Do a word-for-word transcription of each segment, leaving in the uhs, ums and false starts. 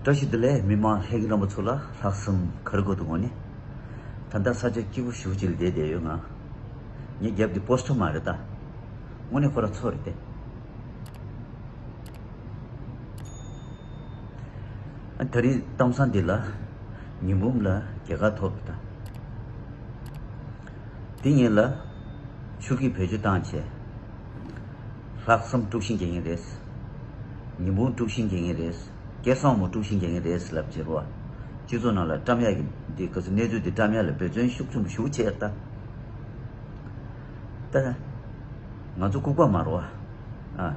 བཀྲ་ཤིས་བདེ་ལེགས། མི་མང་ལྷན་རྒྱས་རྣམ་པ་ཚོ་ལ་ལྷག་བསམ་ག་རེ་དགོས་འདུག་དངོས་གནས། ད་ལྟ་ས་ཆ་སྐྱིད་པོ་ཞེ་པོ་ཅིག་ལ་བསྡད་བསྡད་ཡོད་ང་། ངའི་རྒྱབ་ཀྱི་པོ་སི་ཊར་མ་རེད་ད། དངོས་གནས་ཁོ་རང་ཚོ་རེད་དེ། ཨ་ད་རིང་གཏམ་བཟང་འདི་ལ་ཉི་འབུམ་ལ་རྒྱལ་ཁ་ཐོབ་ད། དེ་ཉིན་ལ་ཆུ་སྐྱིད་བེད་སྤྱོད་བཏང་བྱས། ལྷག་བསམ་དཀྲུག་ཤིང་རྒྱག་མཁན་རེད། ཉི་འབུམ་དཀྲུག་ཤིང་རྒྱག་མཁན་རེད། སྐལ་བཟང་མོ་དཀྲུག་ཤིང་རྒྱག་མཁན་རེད་ལབ་བྱས་རོ། སྤྱི་ཚོགས་ནང་ལ་བཀྲམ་ཡག་གི་འདི་ག་ཚོད་གནས་ཚུལ་འདི་བཀྲམ་ཡག་ལ་འབད་བརྩོན་ཤུགས་ཆེན་པོ་ཞེ་པོ་བྱས་ད། ད་ང་ཚོ་ལྐུགས་པ་མ་རེད་བ། ཨ།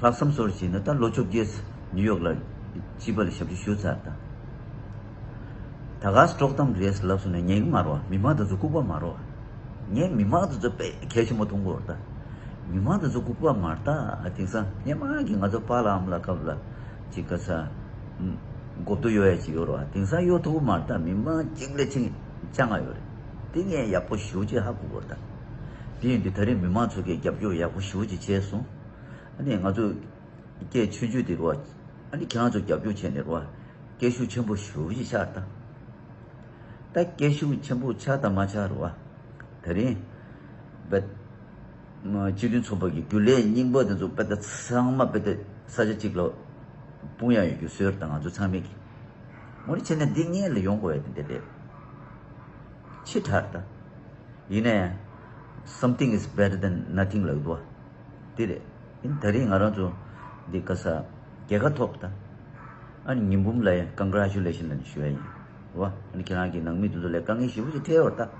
ལྷག་བསམ་ཚོར་བྱས་ན་ད་ལོ་བཅོ་བརྒྱད་ནིའུ་ཡོག་ལ་སྤྱི་པ་ལ་ཞབས་ཕྱི་ཞུ་ཚར་ད། ད་ག་སྲོག་གཏམ་རེད་ལབ་སོང་ན་ཉན་གི་མ་རེད་བ། མི་མང་དེ་ཚོ་ལྐུགས་པ་མ་རེད་བ། ངས་མི་མང་དེ་ཚོ་དཔེ་གལ་ཆེན་པོ་མཐོང་གི་ཡོད་རེད་ད། མི་མང་དེ་ཚོ་ལྐུགས་པ་མ་རེད་ད། དེང་སང་སྔོན་མ་གི་ང་ཚོ་པཱ་ལགས་ཨ་མ་ལགས་སྐབས་ལ་ཅིག་ག་ས་མགོ་ཐོག་གཡོག་ཡ་ཅིག་ཡོད་རེད་བ། དེང་སང་གཡོག་ཐུབ་ཀྱི་མ་རེད་ད། མི་མང་གཅིག་ལས་གཅིག་སྤྱང་ང་ཡོད་རེད། དེ་ངས་ཡག་པོ་ཞེ་པོ་ཅིག་ཧ་གོ་གི་ཡོད་རེད་ད། དེ་ཡིན་དུས་ད་རེས་མི་མང་ཚོ་གིས་རྒྱབ་སྐྱོར་ཡག་པོ་ཞེ་པོ་ཅིག་བྱས་སོང་། ཨ་ནི་ང་ཚོ་སྐད་ཆུང་ཆུང་དེ་རེད་བ། ཨ་ནི་ཁྱེད་རང་ཚོ་རྒྱབ་སྐྱོར་བྱས་ནས་རེད་བ། སྐད་ཤུགས་ཆེན་པོ་ཞེ་པོ་ཅིག་ཆགས་ད། ད་སྐད་ཤུགས་ཆེན་པོ་ཆགས་དང་མ་ཆགས་རེད་བ། ད་རིང་བེད་སྤྱི་མཐུན་ཚོགས་པ་གི་རྒྱུན་ལས་རྙིང་པ་དེ་ཚོ་བེད་ད་ཚང་མ་བེད་ད་ས་ཆ་གཅིག་ལ་སྤུངས་ཡ་ཡོད་རྒྱུ་བཟོས་རེད་ད། ང་ཚོ་ཚང་མས་ཀྱི་ངོ་ནས་བྱས་ན་འདི་སྔོན་ལ་ཡོང་དགོས་ཡ་དེ་འདྲ་རེད། ཕྱི་དྲགས་ད། ཡིན་ནའི། Something is better than nothing ལབ་འདུག་བ། དེ་རེད། ཡིན་ད་རིང་ང་རང་ཚོ་འདི་ག་ས་རྒྱལ་ཁ་ཐོབ་ད། ཨ་ནི་ཉི་འབུམ་ལ་ཡང་congratulation ལབ་ནས་ཞུ་ཡ་ཡིན། རེད་བ། ཨ་ནི་ཁྱེད་རང་གི་ནང་མི་དེ་ཚོ་ལ་དཀའ་ངལ་ཞེ་པོ་ཅིག་འཕྲད་ཡོད་རེད་ད།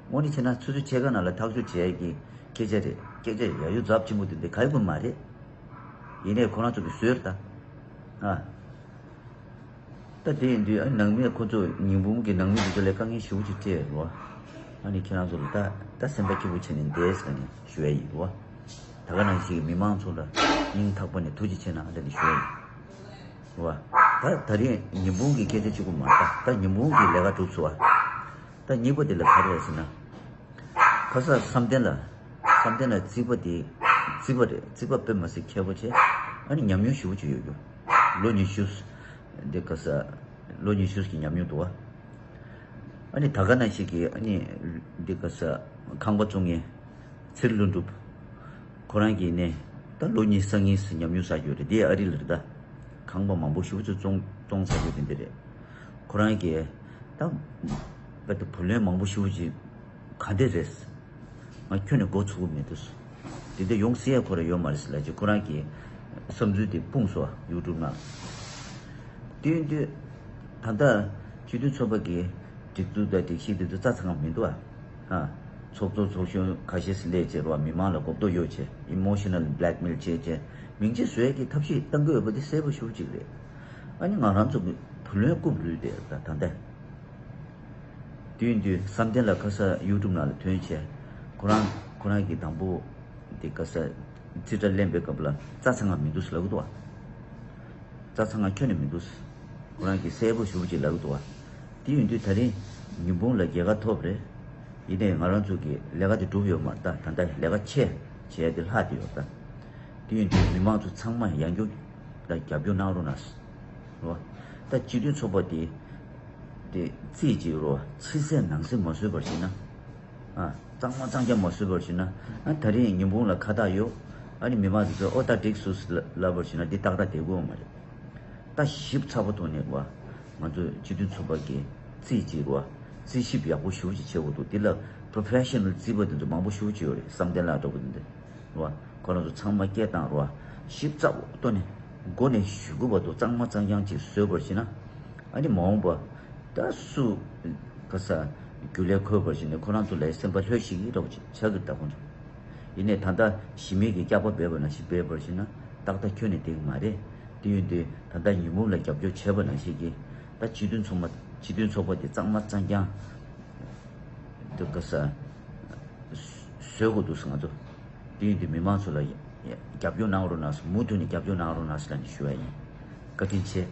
དངོས་གནས་བྱས་ན་ཆུ་ཚོད་ཕྱེད་ཀ་ནང་ལ་ཐག་གཅོད་བྱེད་ཡ་གི་སྐད་ཆ་རེད། སྐད་ཆ་ཡ་ཡོ་རྫབ་ཆེན་པོ་དེ་འདྲ་ག་ཡོད་པ་མ་རེད། ཡིན་ནའི་ཁོ་རང་ཚོ་གི་བཟོས་རེད་ད། ཨ། ད་དེ་ཡིན་དུས་ཨ་ནང་མི་ཁོ་ཚོ་ཉི་འབུམ་གྱི་ནང་མི་དེ་ཚོ་ལ་དཀའ་ངལ་ཞེ་པོ་ཅིག་སྤྲད་རོ། ཨ་ནི་ཁྱེད་རང་ཚོ་ལ་ད་ད་སེམས་པ་སྐྱིད་པོ་བྱས་ནས་བསྡད་ཟེར་ནས་ཞུ་ཡ་ཡིན་རོ། ད་ག་ནང་བཞིན་མི་མང་ཚོ་ལ་སྙིང་ཐག་པ་ནས་ཐུགས་རྗེ་ཆེ་གནང་ཟེར་ནས་ཞུ་ཡ་ཡིན་རོ། ད་ད་རིང་ཉི་འབུམ་གྱི་སྐད་ཆ་གཅིག་པུ་མ་རེད་ད། ད་ཉི་འབུམ་གྱི་ལས་ཀ་གྲུབ་སོང་བ། ད་གཉིས་པ་དེ་ལ་ག་རེ་རེད་ཟེར་ན། ཁ་སང་བསམ་གཏན་ལ། བསམ་གཏན་ལ་རྩིག་པ་དེ། རྩིག་པ་རེད། རྩིག་པ་དཔེ་མ་སྲིད་མཁས་པོ་བྱས། ཨ་ནི་ཉམས་མྱོང་ཞེ་པོ་ཅིག་ཡོད་རྒྱུ། ལོ་ཉི་ཤུ། འདི་ག་ས། ལོ་ཉི་ཤུ་གི་ཉམས་མྱོང་འདུག་བ། ཨ་ནི་ད་ག་ནང་བཞིན་གྱི་ཨ་ནི། འདི་ག་ས། ཁང་པ་བཙུགས་མཁན། ཚེ་རིང་ལྷུན་གྲུབ། ཁོ་རང་གིས་ནི། ད་ལོ་ཉི་ཤུ་རྩ་གཉིས་ཉམས་མྱོང་བསགས་ཡོད་རེད། དེ་ཨ་རི་ལ་རེད་ད། ཁང་པ་མང་པོ་ཞེ་པོ་ཅིག་བཙོང་བཙོང་ཚར་རྒྱུ་དེ་འདྲ་རེད། ཁོ་རང་གིས་ད་བོད་དུ་བུ་ལོན་མང་པོ་ཞེ་པོ་ཅིག་ག་འདྲ་རེད། ང་ཁྱོན་ནས་མགོ་ཚོད་ཀྱི་མི་འདུག་དེ་འདྲ་ཡོང་སྲིད་ཡ་ཁོ་རང་ཡོད་མ་རེད་ཟེར་ལབ་ཅིག་ཁོ་རང་གི་བསམ་ཚུལ་དེ་སྤུངས་སོང་ཡུ་ཊུབ་ནང་། དེ་ཡིན་དུས་ད་ལྟ་སྤྱི་མཐུན་ཚོགས་པ་གི་སྒྲིག་འཛུགས་དང་སྒྲིག་གཞི་དེ་ཚོ་རྩ་ཚང་བ་མི་འདུག་ཨ། ཨ། ཚོགས་གཙོ་ཚོགས་གཞོན་ཁ་ཤས་སླེབས་བྱས་རོ། མི་མང་ལ་གོ་རྟོགས་ཡོད་བྱས་emotional blackmail བྱས་བྱས་མིང་ཆད་བཟོ་ཡ་གི་ཐབས་ཤེས་བཏང་གི་ཡོད་པ་དེ་གསལ་པོ་ཞེ་པོ་ཅིག་རེད། ཨ་ནི་ང་རང་ཚོ་གི་བུ་ལོན་རྐུབ་ལུས་ཏེ་ད་ད་ལྟ། དེ་ཡིན་དུས་བསམ་གཏན་ལ་ཁ་ས་ཡུ་ཊུབ་ནང་ལ་ཐོན་བྱས། ཁོ་རང་ཁོ་རང་གིས་དང་པོ་དེ་ག་ས་རྩིས་ཁྲ་ལེན་པའི་སྐབས་ལ་རྩ་ཚང་བ་མི་འདུག་ཟེར་ལབ་ཀྱི་འདུག་བ། རྩ་ཚང་བ་ཁྱོན་ནས་མི་འདུག་ཁོ་རང་གིས་གསལ་པོ་ཞེ་པོ་ཅིག་ལབ་ཀྱི་འདུག་བ། དེ་ཡིན་དུས་ད་རིང་ཉི་འབུམ་ལ་རྒྱལ་ཁ་ཐོབ་རེད། ཡིན་ནའི་ང་རང་ཚོ་གི་ལས་ཀ་དེ་གྲུབ་ཡོད་མ་རེད་ད། ད་ལྟ་ལས་ཀ་ཆེ་བྱས་ཏེ་ལྷག་བསྡད་ཡོད་ད། དེ་ཡིན་དུས་མི་མང་ཚོ་ཚང་མ་ཡང་སྐྱོར་དང་རྒྱབ་སྐྱོར་གནང་རོགས་གནང་། རོ། ད་སྤྱི་མཐུན་ཚོགས་པ་དེ། དེ་རྩིས་གཅིག་རོ། ཕྱི་གསལ་ནང་གསལ་མ་བཟོས་པར་བྱས་ན། ཨ། གཙང་མ་གཙང་རྐྱང་མ་བཟོས་པར་བྱས་ན། ཨ། ད་རིང་ཉི་འབུམ་ལ་ཁ་བཏགས་ཡོད། ཨ་ནི་མི་མང་ཚོས་ཨོ་ད་འགྲིག་སོང་ལབ་པར་བྱས་ན་འདི་ཏག་ཏག་བསྡད་དགོས་མ་རེད། ད་ཞིབ་ཚགས་པོ་ཐོག་ནས་རོ། ང་ཚོ་སྤྱི་མཐུན་ཚོགས་པ་གི་རྩིས་གཅིག་རོ། རྩིས་ཞིབ་ཡག་པོ་ཞེ་པོ་ཅིག་བྱེད་དགོས་འདུག་འདི་ལ་པོ་རོ་ཕེ་ཤ་ནལ་རྩིས་པ་དེ་ཚོ་མང་པོ་ཞེ་པོ་ཅིག་ཡོད་རེད། བསམ་གཏན་ལགས་འདྲ་པོ་དེ་འདྲ། རོ། ཁོ་རང་ཚོ་ཚང་མ་སྐད་བཏང་རོ། ཞིབ་ཚགས་པོ་ཐོག་ནས་མགོ་ནས་གཞུག་གུ་བར་དུ་གཙང་མ་གཙང་རྐྱང་ཅིག་བཟོས་པར་བྱས་ན། ཨ་ནི་མ་འོངས་པ་ད་སུ་ག་ས་རྒྱུན་ལས་འཁོར་བར་བྱས་ནས་ཁོ་རང་ཚོ་ལ་སེམས་པ་ལྷོད་ཤིག་འདྲ་པོ་ཅིག་ཆགས་ཀྱི་རེད་ད་ཁོང་ཚོ། ཡིན་ནའི་ད་ལྟ་གཞི་མེད་ཀྱི་སྐྱག་པ་སྦས་པ་ནང་བཞིན་སྦས་པར་བྱས་ན་ཏག་ཏག་ཁྱོན་ནས་བསྡད་ཀྱི་མ་རེད། དེ་ཡིན་དུས་ད་ལྟ་ཉི་འབུམ་ལ་རྒྱབ་སྐྱོར་བྱས་པ་ནང་བཞིན་གྱི་ད་སྤྱི་མཐུན་ཚོགས་མ་སྤྱི་མཐུན་ཚོགས་པ་དེ་གཙང་མ་གཙང་རྐྱང་། འདི་ག་ས། བཟོ་དགོས་འདུག་ང་ཚོ། དེ་ཡིན་དུས་མི་མང་ཚོ་ལ་ཡ་ཡ་རྒྱབ་སྐྱོར་གནང་རོགས་གནང་། མུ་མཐུད་ནས་རྒྱབ་སྐྱོར་གནང་རོགས་གནང་ཟེར་ལབ་ནས་ཞུ་བ་ཡིན། བཀའ་དྲིན་ཆེ།